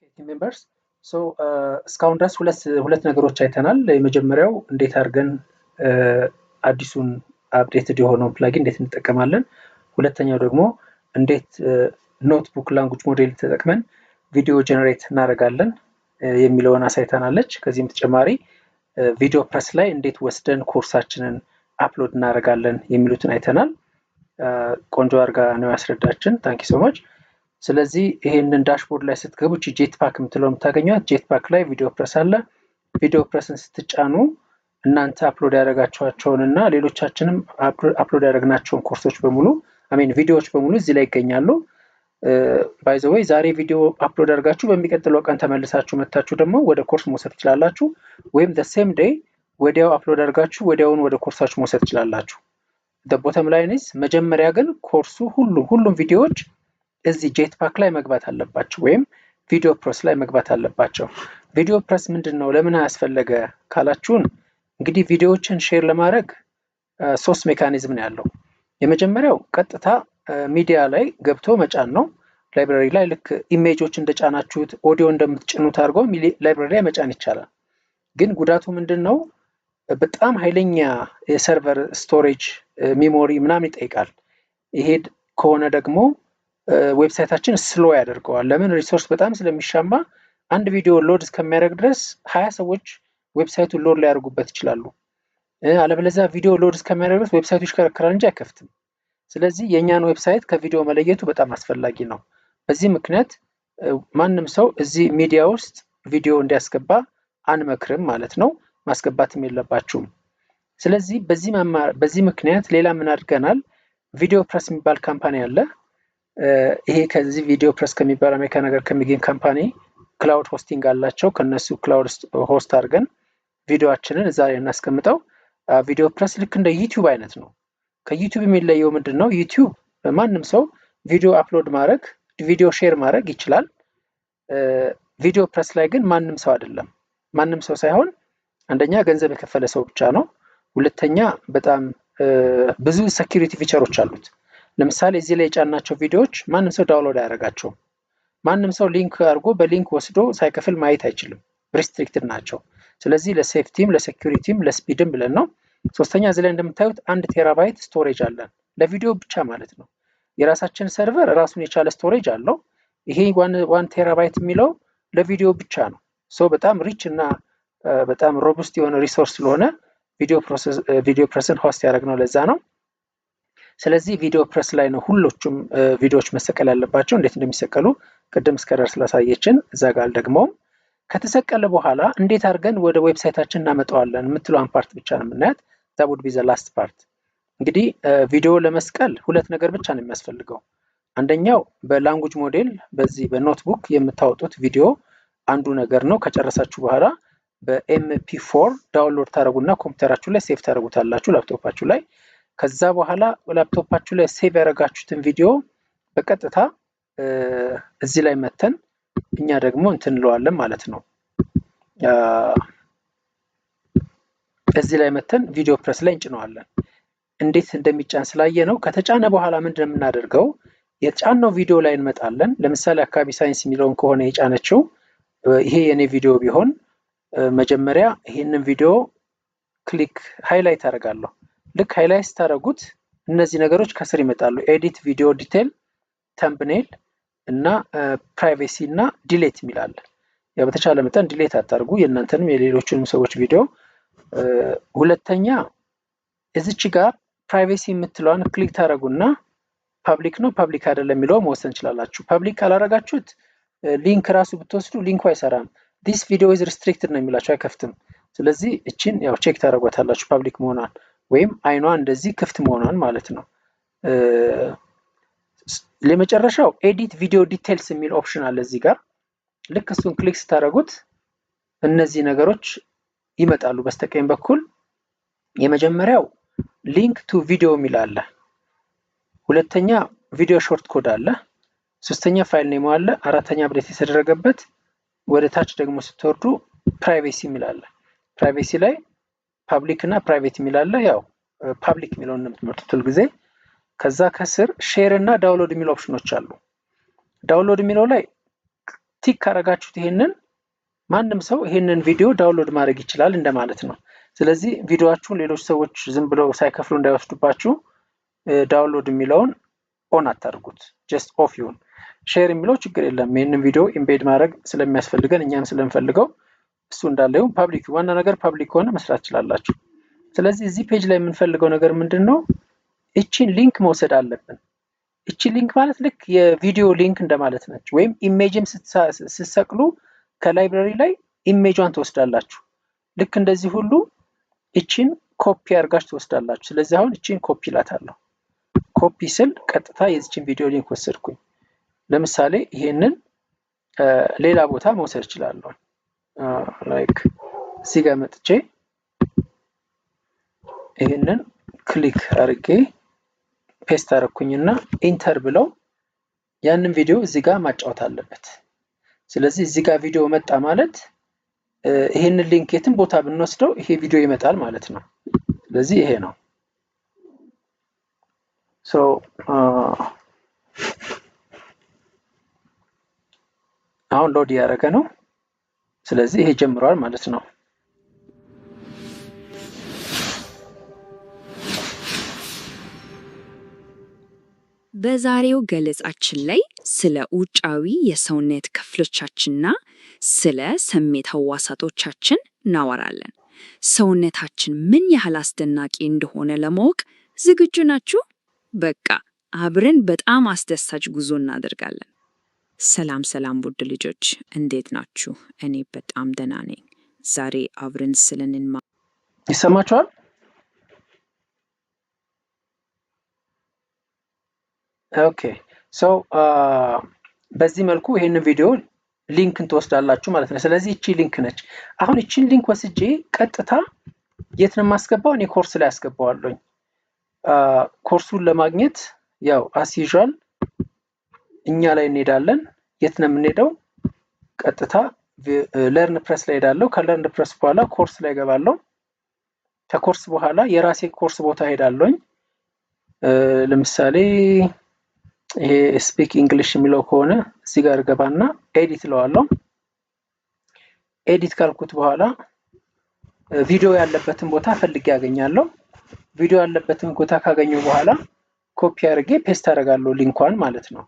Team members, እስካሁን ድረስ ሁለት ነገሮች አይተናል። የመጀመሪያው እንዴት አድርገን አዲሱን updated የሆነውን plugin እንዴት እንጠቀማለን። ሁለተኛው ደግሞ እንዴት notebook language model ተጠቅመን ቪዲዮ generate እናደርጋለን የሚለውን አሳይተናለች። ከዚህም ተጨማሪ VideoPress ላይ እንዴት ወስደን ኮርሳችንን upload እናደርጋለን የሚሉትን አይተናል። ቆንጆ አድርጋ ነው ያስረዳችን። Thank you so much። ስለዚህ ይሄንን dashboard ላይ ስትገቡ Jetpack የምትለው የምታገኟት Jetpack ላይ VideoPress አለ። VideoPress ን ስትጫኑ እናንተ upload ያደረጋችኋቸውን እና ሌሎቻችንም upload ያደረግናቸውን ኮርሶች በሙሉ፣ I mean ቪዲዮዎች በሙሉ እዚህ ላይ ይገኛሉ። By the way፣ ዛሬ ቪዲዮ upload አድርጋችሁ በሚቀጥለው ቀን ተመልሳችሁ መታችሁ ደግሞ ወደ ኮርስ መውሰድ ትችላላችሁ። ወይም same day ወዲያው upload አድርጋችሁ ወዲያውን ወደ ኮርሳችሁ መውሰድ ትችላላችሁ። Bottom line is መጀመሪያ ግን ኮርሱ ሁሉም ቪዲዮዎች እዚህ Jetpack ላይ መግባት አለባቸው ወይም VideoPress ላይ መግባት አለባቸው። VideoPress ምንድን ነው፣ ለምን አስፈለገ ካላችሁን እንግዲህ ቪዲዮዎችን share ለማድረግ ሶስት mechanism ነው ያለው። የመጀመሪያው ቀጥታ ሚዲያ ላይ ገብቶ መጫን ነው። Library ላይ ልክ image ኦች እንደጫናችሁት፣ ኦዲዮ እንደምትጭኑት አድርጎ library ላይ መጫን ይቻላል። ግን ጉዳቱ ምንድን ነው? በጣም ኃይለኛ የ server storage memory ምናምን ይጠይቃል። ይሄ ከሆነ ደግሞ website ኣችን slow ያደርገዋል። ለምን? Resource በጣም ስለሚሻማ አንድ ቪዲዮ load እስከሚያደርግ ድረስ 20 ሰዎች website ኡን load ሊያደርጉበት ይችላሉ። አለበለዚያ ቪዲዮ load እስከሚያደርግ ድረስ website ኡ ይሽከረከራል እንጂ አይከፍትም። ስለዚህ የእኛን website ከቪዲዮ መለየቱ በጣም አስፈላጊ ነው። በዚህ ምክንያት ማንም ሰው እዚህ ሚዲያ ውስጥ ቪዲዮ እንዲያስገባ አንመክርም ማለት ነው። ማስገባትም የለባችሁም። ስለዚህ በዚህ ምክንያት ሌላ ምን አድርገናል? VideoPress የሚባል company አለ። ይሄ ከዚህ VideoPress ከሚባል አሜሪካ ነገር ከሚገኝ company cloud hosting አላቸው። ከነሱ cloud host አድርገን ቪዲዮችንን እዛ ላይ እናስቀምጠው። VideoPress ልክ እንደ YouTube አይነት ነው። ከ YouTube የሚለየው ምንድን ነው? YouTube ማንም ሰው ቪዲዮ upload ማድረግ፣ ቪዲዮ share ማድረግ ይችላል። VideoPress ላይ ግን ማንም ሰው አይደለም። ማንም ሰው ሳይሆን አንደኛ ገንዘብ የከፈለ ሰው ብቻ ነው። ሁለተኛ በጣም ብዙ security feature ኦች አሉት። ለምሳሌ እዚህ ላይ የጫናቸው ቪዲዮዎች ማንም ሰው download አያደርጋቸውም። ማንም ሰው link አድርጎ በ link ወስዶ ሳይከፍል ማየት አይችልም። Restricted ናቸው። ስለዚህ ለሴፍቲም፣ ለሴኩሪቲም፣ ለስፒድም ብለን ነው። ሶስተኛ እዚህ ላይ እንደምታዩት 1 terabyte storage አለን ለቪዲዮ ብቻ ማለት ነው። የራሳችን server ራሱን የቻለ storage አለው። ይሄ 1 terabyte የሚለው ለቪዲዮ ብቻ ነው። So በጣም rich እና በጣም robust የሆነ resource ስለሆነ VideoPress ን host ያደረግነው ለዛ ነው። ስለዚህ VideoPress ላይ ነው ሁሎቹም ቪዲዮዎች መሰቀል ያለባቸው። እንዴት እንደሚሰቀሉ ቅድም እስከዳር ስላሳየችን እዛ ጋር አልደግመውም። ከተሰቀለ በኋላ እንዴት አድርገን ወደ website ኣችን እናመጣዋለን የምትለዋን part ብቻ ነው የምናያት። That would be the last part። እንግዲህ ቪዲዮ ለመስቀል ሁለት ነገር ብቻ ነው የሚያስፈልገው። አንደኛው በ language model በዚህ በ notebook የምታወጡት ቪዲዮ አንዱ ነገር ነው። ከጨረሳችሁ በኋላ በ MP4 download ታደረጉና ኮምፒውተራችሁ ላይ save ታደረጉታላችሁ፣ ላፕቶፓችሁ ላይ። ከዛ በኋላ ላፕቶፓችሁ ላይ save ያደረጋችሁትን ቪዲዮ በቀጥታ እዚህ ላይ መተን እኛ ደግሞ እንትን እንለዋለን ማለት ነው። እዚህ ላይ መተን VideoPress ላይ እንጭነዋለን። እንዴት እንደሚጫን ስላየ ነው። ከተጫነ በኋላ ምንድን ነው የምናደርገው? የጫነው ቪዲዮ ላይ እንመጣለን። ለምሳሌ አካባቢ ሳይንስ የሚለውን ከሆነ የጫነችው፣ ይሄ የኔ ቪዲዮ ቢሆን መጀመሪያ ይህንን ቪዲዮ click highlight አደርጋለሁ። ልክ highlight ስታደርጉት እነዚህ ነገሮች ከስር ይመጣሉ። Edit video detail፣ thumbnail እና privacy እና delete የሚል አለ። ያው በተቻለ መጠን delete አታርጉ የእናንተንም የሌሎችንም ሰዎች ቪዲዮ። ሁለተኛ እዚች ጋር privacy የምትለዋን click ታደርጉና public ነው public አይደለም የሚለው መወሰን ትችላላችሁ። Public ካላረጋችሁት link ራሱ ብትወስዱ link ኡ አይሰራም። "This video is restricted" ነው የሚላችሁ፣ አይከፍትም። ስለዚህ እችን ያው check ታደርጓታላችሁ public መሆኗን ወይም አይኗ እንደዚህ ክፍት መሆኗን ማለት ነው። ለመጨረሻው edit video details የሚል option አለ እዚህ ጋር። ልክ እሱን click ስታደርጉት እነዚህ ነገሮች ይመጣሉ በስተቀኝ በኩል። የመጀመሪያው link to video የሚል አለ። ሁለተኛ video short code አለ። ሶስተኛ file name አለ። አራተኛ update የተደረገበት። ወደ ታች ደግሞ ስትወርዱ privacy የሚል አለ። Privacy ላይ public እና private የሚል አለ። ያው public የሚለውን ነው የምትመርጡት ሁል ጊዜ። ከዛ ከስር share እና download የሚሉ option ኖች አሉ። Download የሚለው ላይ tick ታደርጉና download Tick ካረጋችሁት ይሄንን ማንም ሰው ይሄንን ቪዲዮ download ማድረግ ይችላል እንደማለት ነው። ስለዚህ ቪዲዮአችሁን ሌሎች ሰዎች ዝም ብለው ሳይከፍሉ እንዳይወስዱባችሁ download የሚለውን on አታድርጉት፣ just off ይሁን። Share የሚለው ችግር የለም። ይህንን ቪዲዮ embed ማድረግ ስለሚያስፈልገን እኛም ስለምፈልገው እሱ እንዳለ ይሁን። Public ዋና ነገር public ከሆነ መስራት ትችላላችሁ። ስለዚህ እዚህ page ላይ የምንፈልገው ነገር ምንድን ነው? እቺን link መውሰድ አለብን። እቺ link ማለት ልክ የቪዲዮ link እንደማለት ነች። ወይም image ም ስትሰቅሉ ከ library ላይ image ኧን ትወስዳላችሁ። ልክ እንደዚህ ሁሉ እቺን ኮፒ አድርጋችሁ ትወስዳላችሁ። ስለዚህ አሁን እቺን ኮፒ እላታለሁ። ኮፒ ስል ቀጥታ የዚችን ቪዲዮ link ወሰድኩኝ። ለምሳሌ ይሄንን ሌላ ቦታ መውሰድ እችላለሁ። Like እዚህ ጋር መጥቼ ይሄንን click አድርጌ paste አደረኩኝና enter ብለው ያንን ቪዲዮ እዚህ ጋር ማጫወት አለበት። ስለዚህ እዚህ ጋር ቪዲዮ መጣ ማለት ይሄንን link የትም ቦታ ብንወስደው ይሄ ቪዲዮ ይመጣል ማለት ነው። ስለዚህ ይሄ ነው። So አሁን load እያደረገ ነው። ስለዚህ ይሄ ጀምሯል ማለት ነው። በዛሬው ገለጻችን ላይ ስለ ውጫዊ የሰውነት ክፍሎቻችንና ስለ ስሜት ህዋሳቶቻችን እናወራለን። ሰውነታችን ምን ያህል አስደናቂ እንደሆነ ለማወቅ ዝግጁ ናችሁ? በቃ አብረን በጣም አስደሳች ጉዞ እናደርጋለን። ሰላም ሰላም ውድ ልጆች፣ እንዴት ናችሁ? እኔ በጣም ደህና ነኝ። ዛሬ አብረን ስለንማ ይሰማችኋል? Okay, so በዚህ መልኩ ይሄንን ቪዲዮ link ን ትወስዳላችሁ ማለት ነው። ስለዚህ እቺ link ነች። አሁን እቺን link ወስጄ ቀጥታ የት ነው የማስገባው? እኔ ኮርስ ላይ አስገባዋለሁኝ። ኮርሱን ለማግኘት ያው as usual እኛ ላይ እንሄዳለን። የት ነው የምንሄደው? ቀጥታ LearnPress ላይ ሄዳለሁ። ከ LearnPress በኋላ ኮርስ ላይ እገባለሁ። ከኮርስ በኋላ የራሴ ኮርስ ቦታ ሄዳለሁኝ። ለምሳሌ ይሄ speak English የሚለው ከሆነ እዚህ ጋር ገባና edit እለዋለሁ። Edit ካልኩት በኋላ ቪዲዮ ያለበትን ቦታ ፈልጌ ያገኛለሁ። ቪዲዮ ያለበትን ቦታ ካገኘው በኋላ ኮፒ አድርጌ paste አደርጋለሁ link ኳን ማለት ነው።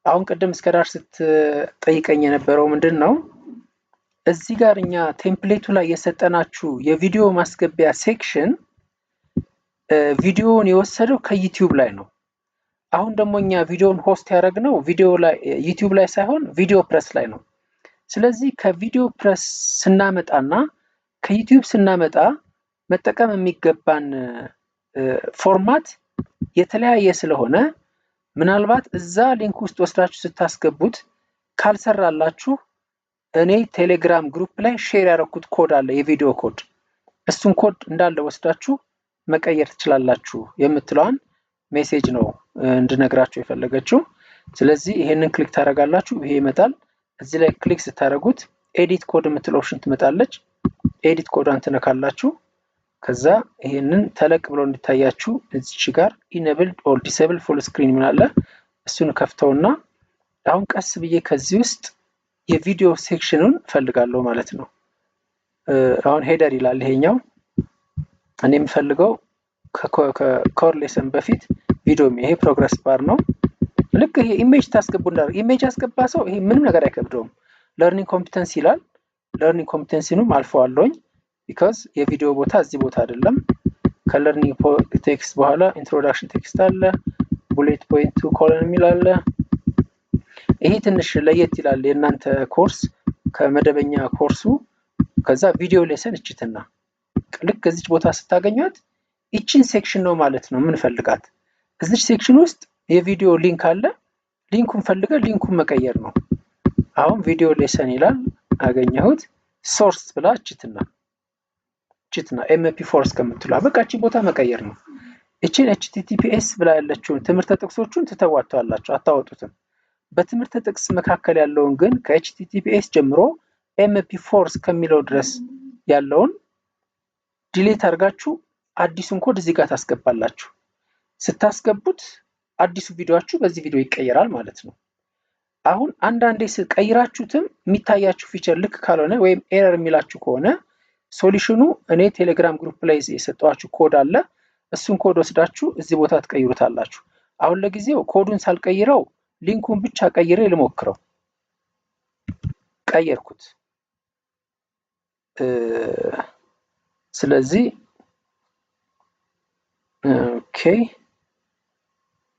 አሁን ቅድም እስከ ዳር ስትጠይቀኝ የነበረው ምንድን ነው? እዚህ ጋር እኛ template ኡ ላይ የሰጠናችሁ የቪዲዮ ማስገቢያ section ቪዲዮውን የወሰደው ከ YouTube ላይ ነው። አሁን ደግሞ እኛ ቪዲዮውን host ያደረግነው ቪዲዮ ላይ YouTube ላይ ሳይሆን VideoPress ላይ ነው። ስለዚህ ከ VideoPress ስናመጣና ከ YouTube ስናመጣ መጠቀም የሚገባን format የተለያየ ስለሆነ ምናልባት እዛ link ውስጥ ወስዳችሁ ስታስገቡት ካልሰራላችሁ እኔ ቴሌግራም group ላይ share ያደረኩት ኮድ አለ፣ የቪዲዮ ኮድ። እሱን ኮድ እንዳለ ወስዳችሁ መቀየር ትችላላችሁ የምትለዋን message ነው እንድነግራችሁ የፈለገችው። ስለዚህ ይሄንን click ታደርጋላችሁ፣ ይሄ ይመጣል። እዚህ ላይ click ስታደርጉት edit code የምትል option ትመጣለች። Edit code ዷን ትነካላችሁ። ከዛ ይሄንን ተለቅ ብሎ እንዲታያችሁ እዚች ጋር enable or disable full screen ምን አለ፣ እሱን ከፍተውና አሁን ቀስ ብዬ ከዚህ ውስጥ የቪዲዮ section ኑን እፈልጋለሁ ማለት ነው። አሁን header ይላል ይሄኛው። እኔ የምፈልገው ከ core lesson በፊት ቪዲዮ፣ ይሄ progress bar ነው። ልክ ይሄ image ታስገቡ እንዳለ image ያስገባ ሰው ይሄ ምንም ነገር አይከብደውም። Learning competence ይላል። Learning competency ንም አልፈዋለሁኝ because የቪዲዮ ቦታ እዚህ ቦታ አይደለም። ከ learning text በኋላ introduction text አለ። Bullet point two colon የሚል አለ። ይሄ ትንሽ ለየት ይላል የእናንተ ኮርስ ከመደበኛ ኮርሱ። ከዛ video lesson እችትና ልክ እዚች ቦታ ስታገኟት ይችን section ነው ማለት ነው የምንፈልጋት። እዚች section ውስጥ የቪዲዮ link አለ። Link ኡን ፈልገን link ኡን መቀየር ነው። አሁን video lesson ይላል፣ አገኘሁት። Source ብላ እችትና MP4 እስከምትሏ በቃ እቺ ቦታ መቀየር ነው። እቺን HTTPS ብላ ያለችውን ትምህርተ ጥቅሶቹን ትተዋቸዋላችሁ፣ አታወጡትም። በትምህርተ ጥቅስ መካከል ያለውን ግን ከ HTTPS ጀምሮ MP4 እስከሚለው ድረስ ያለውን delete አድርጋችሁ አዲሱን ኮድ እዚህ ጋር ታስገባላችሁ። ስታስገቡት አዲሱ ቪዲዮአችሁ በዚህ ቪዲዮ ይቀየራል ማለት ነው። አሁን አንዳንዴ ቀይራችሁትም የሚታያችሁ feature ልክ ካልሆነ ወይም error የሚላችሁ ከሆነ solution ኑ እኔ ቴሌግራም group ላይ የሰጠኋችሁ ኮድ አለ። እሱን ኮድ ወስዳችሁ እዚህ ቦታ ትቀይሩታላችሁ። አሁን ለጊዜው ኮዱን ሳልቀይረው link ኡን ብቻ ቀይሬ ልሞክረው። ቀየርኩት። ስለዚህ okay፣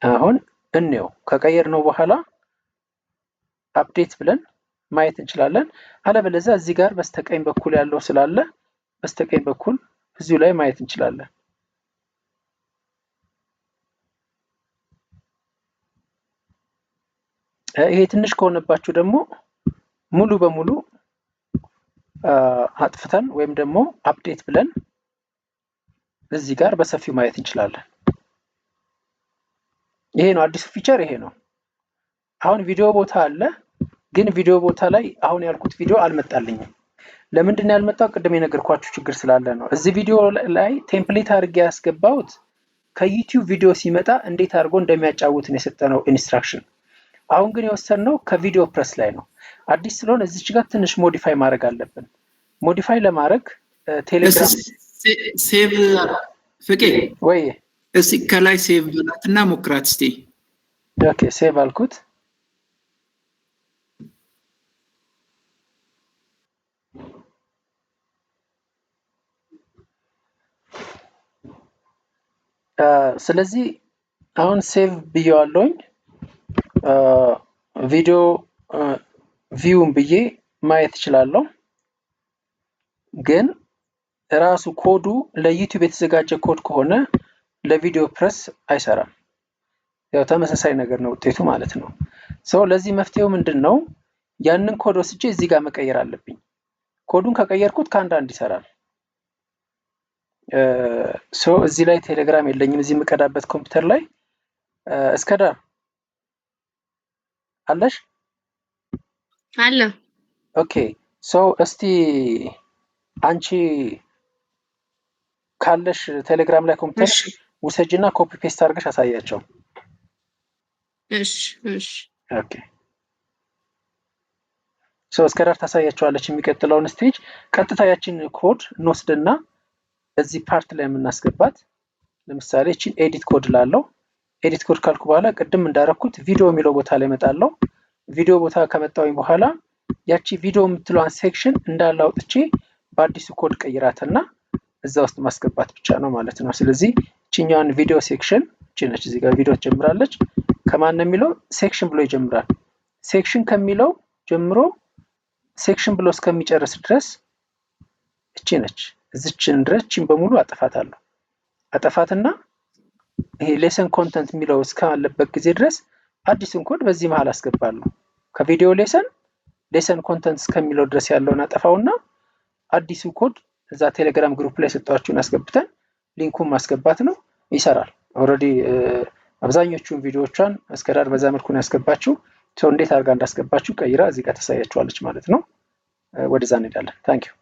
አሁን እንየው። ከቀየርነው በኋላ update ብለን ማየት እንችላለን። አለበለዚያ እዚህ ጋር በስተቀኝ በኩል ያለው ስላለ በስተቀኝ በኩል እዚሁ ላይ ማየት እንችላለን። ይሄ ትንሽ ከሆነባችሁ ደግሞ ሙሉ በሙሉ አጥፍተን ወይም ደግሞ update ብለን እዚህ ጋር በሰፊው ማየት እንችላለን። ይሄ ነው አዲሱ feature፣ ይሄ ነው። አሁን ቪዲዮ ቦታ አለ፣ ግን ቪዲዮ ቦታ ላይ አሁን ያልኩት ቪዲዮ አልመጣልኝም። ለምንድን ነው ያልመጣው? ቅድም የነገርኳችሁ ችግር ስላለ ነው። እዚህ ቪዲዮ ላይ template አድርጌ ያስገባሁት ከዩቲዩብ ቪዲዮ ሲመጣ እንዴት አድርጎ እንደሚያጫውት ነው የሰጠነው instruction። አሁን ግን የወሰድነው ከ VideoPress ላይ ነው። አዲስ ስለሆነ እዚች ጋር ትንሽ modify ማድረግ አለብን። Modify ለማድረግ ቴሌግራም Save ፍቄ ወይ እስቲ ከላይ save በላትና ሞክራት እስቲ። Okay፣ save አልኩት። ስለዚህ አሁን save ብየዋለሁኝ። Video view ን ብዬ ማየት እችላለሁ። ግን ራሱ ኮዱ ለዩቲዩብ የተዘጋጀ ኮድ ከሆነ ለ VideoPress አይሰራም። ያው ተመሳሳይ ነገር ነው ውጤቱ ማለት ነው። So ለዚህ መፍትሄው ምንድን ነው? ያንን ኮድ ወስጄ እዚህ ጋር መቀየር አለብኝ። ኮዱን ከቀየርኩት ከአንድ አንድ ይሰራል። So እዚህ ላይ ቴሌግራም የለኝም፣ እዚህ የምቀዳበት ኮምፒውተር ላይ። እስከዳር አለሽ? አለ። Okay፣ so እስቲ አንቺ ካለሽ ቴሌግራም ላይ ኮምፒውተር ውሰጅና copy paste አድርገሽ አሳያቸው። እሺ። Okay፣ so እስከዳር ታሳያቸዋለች። የሚቀጥለውን stage ቀጥታ ያችን ኮድ እንወስድና እዚህ part ላይ የምናስገባት፣ ለምሳሌ እቺን edit code ላለው፣ edit code ካልኩ በኋላ ቅድም እንዳረኩት ቪዲዮ የሚለው ቦታ ላይ እመጣለሁ። ቪዲዮ ቦታ ከመጣሁኝ በኋላ ያቺ ቪዲዮ የምትለዋን section እንዳለ አውጥቼ በአዲሱ ኮድ ቀይራትና እዛ ውስጥ ማስገባት ብቻ ነው ማለት ነው። ስለዚህ እቺኛዋን ቪዲዮ section፣ እቺ ነች፣ እዚህ ጋር ቪዲዮ ትጀምራለች። ከማን ነው የሚለው section ብሎ ይጀምራል። Section ከሚለው ጀምሮ section ብሎ እስከሚጨርስ ድረስ እቺ ነች። እዚችን ድረስ እቺን በሙሉ አጠፋታለሁ። አጠፋትና ይሄ lesson content የሚለው እስካለበት ጊዜ ድረስ አዲሱን ኮድ በዚህ መሀል አስገባለሁ። ከ video lesson lesson content እስከሚለው ድረስ ያለውን አጠፋውና አዲሱ ኮድ እዛ ቴሌግራም group ላይ የሰጧችሁን አስገብተን link ኡን ማስገባት ነው። ይሰራል። Already አብዛኞቹን ቪዲዮዎቿን እስከዳር በዛ መልኩ ነው ያስገባችው። So እንዴት አድርጋ እንዳስገባችሁ ቀይራ እዚህ ጋር ታሳያችኋለች ማለት ነው። ወደዛ እንሄዳለን። Thank you።